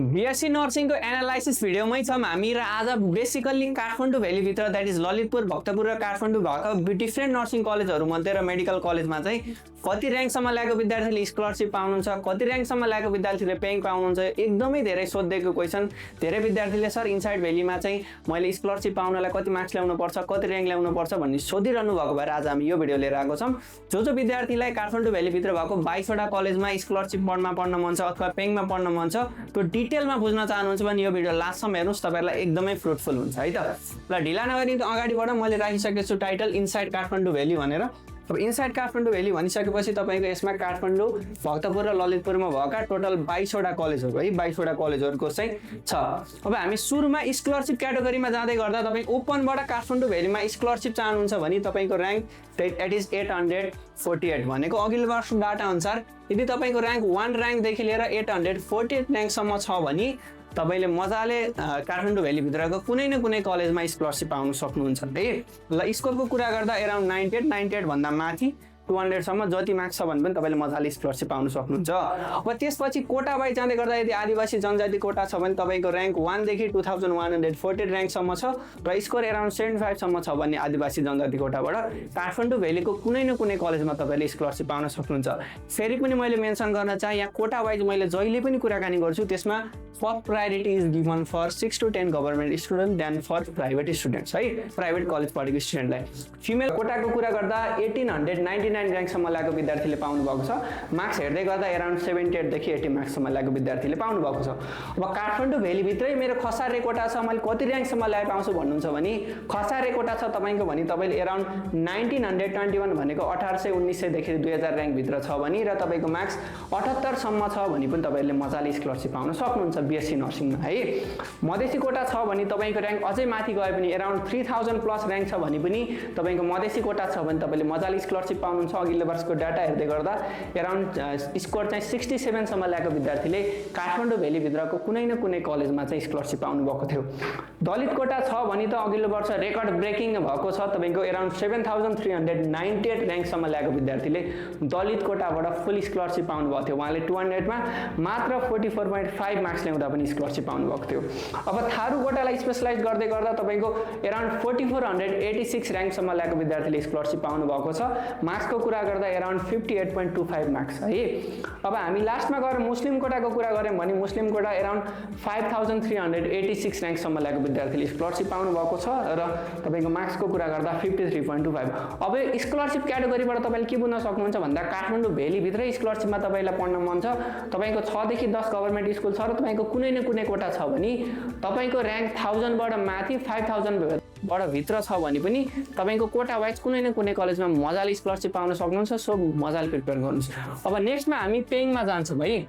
BSc नर्सिङको analysis भिडियोमै छौँ हामी र आज बेसिकल्ली काठमाडौँ भ्यालीभित्र द्याट इज ललितपुर भक्तपुर र काठमाडौँ भएका डिफ्रेन्ट नर्सिङ कलेजहरूमध्ये र मेडिकल कलेजमा चाहिँ कति र्याङ्कसम्म ल्याएको विद्यार्थीले स्कलरसिप पाउनुहुन्छ, कति र्याङ्कसम्म ल्याएको विद्यार्थीले पेङ पाउनुहुन्छ, एकदमै धेरै सोधिएको क्वेसन। धेरै विद्यार्थीले सर इनसाइड भ्यालीमा चाहिँ मैले स्कलरसिप पाउनलाई कति मार्क्स ल्याउनुपर्छ, कति र्याङ्क ल्याउनुपर्छ भन्ने सोधिरहनु भएको भएर आज हामी यो भिडियो लिएर आएको छौँ। जो विद्यार्थीलाई काठमाडौँ भ्यालीभित्र भएको 22वटा कलेजमा स्कलरसिप पढ्न मन छ अथवा पेङमा पढ्न मन छ त्यो डिटेलमा बुझ्न चाहनुहुन्छ भने यो भिडियो लास्टसम्म हेर्नुहोस्, तपाईँहरूलाई एकदमै फ्रुटफुल हुन्छ है त। ल ढिला नगरी अगाडिबाट मैले राखिसकेको छु टाइटल इनसाइड काठमाडौँ भ्याली भनेर। अब इनसाइड काठमाडौँ भ्याली भनिसकेपछि तपाईँको यसमा काठमाडौँ भक्तपुर र ललितपुरमा भएका टोटल 22वटा कलेजहरू है, 22वटा कलेजहरूको चाहिँ छ। अब हामी सुरुमा स्कलरसिप क्याटेगोरीमा जाँदै गर्दा तपाईँ ओपनबाट काठमाडौँ भ्यालीमा स्कलरसिप चाहनुहुन्छ भने तपाईँको र्याङ्क द्याट इज 848 भनेको अघिल्लो वर्ष डाटा अनुसार यदि तपाईँको र्याङ्क 1 र्याङ्कदेखि लिएर 848 र्याङ्कसम्म छ भने तपाईँले मजाले काठमाडौँ भ्यालीभित्रको कुनै न कुनै कलेजमा स्कलरसिप पाउन सक्नुहुन्छ है। ल स्कोरको कुरा गर्दा एराउन्ड 98 भन्दा माथि 200सम्म जति मार्क्स छ भने पनि तपाईँले मजाले स्कलरसिप पाउन सक्नुहुन्छ। अब त्यसपछि कोटा वाइज जाँदै गर्दा यदि आदिवासी जनजाति कोटा छ भने तपाईँको र्याङ्क 1 देखि 2140 र्याङ्कसम्म छ र स्कोर एराउन्ड 75 सम्म छ भने आदिवासी जनजाति कोटाबाट काठमाडौँ भ्यालीको कुनै न कुनै कलेजमा तपाईँले स्कलरसिप पाउन सक्नुहुन्छ। फेरि पनि मैले मेन्सन गर्न चाहे यहाँ कोटा वाइज मैले जहिले पनि कुराकानी गर्छु त्यसमा first priority is given for 6 to 10 government student then for private students है, प्राइभेट कलेज पढेको स्टुडेन्टलाई। फिमेल कोटाको कुरा गर्दा 1899 र्याङ्कसम्म ल्याएको विद्यार्थीले पाउनु भएको छ। मार्क्स हेर्दै गर्दा एराउन्ड 78 देखि 80 मार्क्ससम्म ल्याएको विद्यार्थीले पाउनु भएको छ। अब काठमाडौँ भ्यालीभित्रै मेरो खसारे कोटा छ, मैले कति र्याङ्कसम्म ल्याए पाउँछु भन्नुहुन्छ भने खसारे कोटा छ तपाईँको भने तपाईँले एराउन्ड 1921 भनेको 1800-1900 देखि 2000 र्याङ्कभित्र छ भने र तपाईँको मार्क्स 78 सम्म छ भने पनि तपाईँले मजाले स्कलरसिप पाउन सक्नुहुन्छ बीएससी नर्सिङमा है। मधेसी कोटा छ भने तपाईँको र्याङ्क अझै माथि गए पनि एराउन्ड 3000 प्लस र्याङ्क छ भने पनि तपाईँको मधेसी कोटा छ भने तपाईँले मजाले स्कलरसिप पाउनुहुन्छ। अघिल्लो वर्षको डाटा हेर्दै गर्दा एराउन्ड स्कोर चाहिँ 67 सम्म ल्याएको विद्यार्थीले काठमाडौँ भ्यालीभित्रको कुनै न कुनै कलेजमा चाहिँ स्कलरसिप पाउनु भएको थियो। दलित कोटा छ भने त अघिल्लो वर्ष रेकर्ड ब्रेकिङ भएको छ, तपाईँको एराउन्ड 7398 र्याङ्कसम्म ल्याएको विद्यार्थीले दलित कोटाबाट फुल स्कलरसिप पाउनु भएको थियो। उहाँले 200मा मात्र 44.5 मार्क्स ल्याउँदा पनि स्कलरसिप पाउनु भएको थियो। अब थारू कोटालाई स्पेसलाइज गर्दै गर्दा तपाईँको एराउन्ड 4486 र्याङ्कसम्म ल्याएको विद्यार्थीले स्कलरसिप पाउनु भएको छ। मार्क्सको कुरा गर्दा एराउन्ड 58.25 मार्क्स है। अब हामी लास्टमा गएर मुस्लिम कोटाको कुरा गऱ्यौँ भने मुस्लिम कोटा एराउन्ड 5386 र्याङ्कसम्म ल्याएको विद्यार्थीले स्कलरसिप पाउनु भएको छ र तपाईँको मार्क्सको कुरा गर्दा 53.25। अब स्कलरसिप क्याटेगोरीबाट तपाईँले के बुझ्न सक्नुहुन्छ भन्दा काठमाडौँ भ्यालीभित्रै स्कलरसिपमा तपाईँलाई पढ्न मन छ, तपाईँको 6 देखि 10 गभर्मेन्ट स्कुल छ र तपाईँको कुनै न कुनै कोटा छ भने तपाईँको र्याङ्क 1000बाट माथि 5000बाट भित्र छ भने पनि तपाईँको कोटा वाइज कुनै न कुनै कलेजमा मजाले स्कलरसिप पाउन सक्नुहुन्छ। सो मजाले प्रिपेयर गर्नुहोस्। अब नेक्स्टमा हामी पेङमा जान्छौँ है।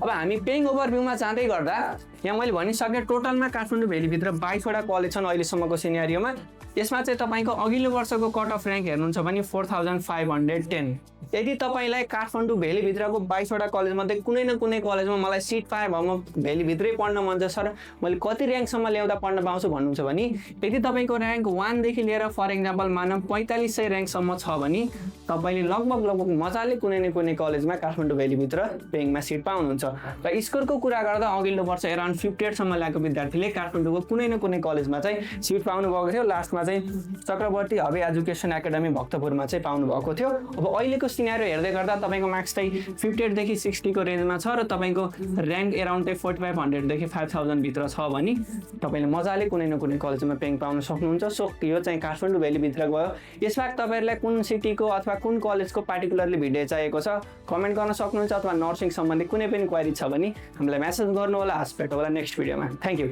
अब हामी पेङ ओभरभ्यूमा जाँदै गर्दा यहाँ मैले भनिसकेँ टोटलमा काठमाडौँ भ्यालीभित्र 22वटा कलेज छन् अहिलेसम्मको सिनेरियोमा। यसमा चाहिँ तपाईँको अघिल्लो वर्षको कट अफ र्याङ्क हेर्नुहुन्छ भने 4510। यदि तपाईँलाई काठमाडौँ भ्यालीभित्रको 22वटा कलेजमध्ये कुनै न कुनै कलेजमा मलाई सिट पाएँ अब म भ्यालीभित्रै पढ्न मन छ सर मैले कति र्याङ्कसम्म ल्याउँदा पढ्न पाउँछु भन्नुहुन्छ भने यदि तपाईँको र्याङ्क 1 देखि लिएर फर इक्जाम्पल मानौँ 4500 र्याङ्कसम्म छ भने तपाईँले लगभग मजाले कुनै न कुनै कलेजमा काठमाडौँ भ्यालीभित्र पेङमा सिट पाउनुहुन्छ। र स्कोरको कुरा गर्दा अघिल्लो वर्ष एराउन्ड 58 सम्म ल्याएको विद्यार्थीले काठमाडौँको कुनै न कुनै कलेजमा चाहिँ सिट पाउनु भएको थियो। लास्टमा चाहिँ चक्रवर्ती हबी एजुकेसन एकाडेमी भक्तपुरमा चाहिँ पाउनु भएको थियो। अब अहिलेको सिनेरियो हेर्दै गर्दा तपाईँको मार्क्स चाहिँ 58 देखि 60 को रेन्जमा छ र तपाईँको र्याङ्क एराउन्ड चाहिँ 4500 देखि 5000 भित्र छ भने तपाईँले मजाले कुनै न कुनै कलेजमा पेङ पाउन सक्नुहुन्छ। सो यो चाहिँ काठमाडौँ भ्यालीभित्र गयो। यसबाहेक तपाईँहरूलाई कुन सिटीको अथवा कुन कलेजको पार्टिकुलरली भिडियो चाहिएको छ कमेन्ट गर्न सक्नुहुन्छ अथवा नर्सिङ सम्बन्धी कुनै पनि क्वेरी छ भने हामीलाई मेसेज गर्नु होला। हस् भेटौँ होला नेक्स्ट भिडियोमा। Thank you.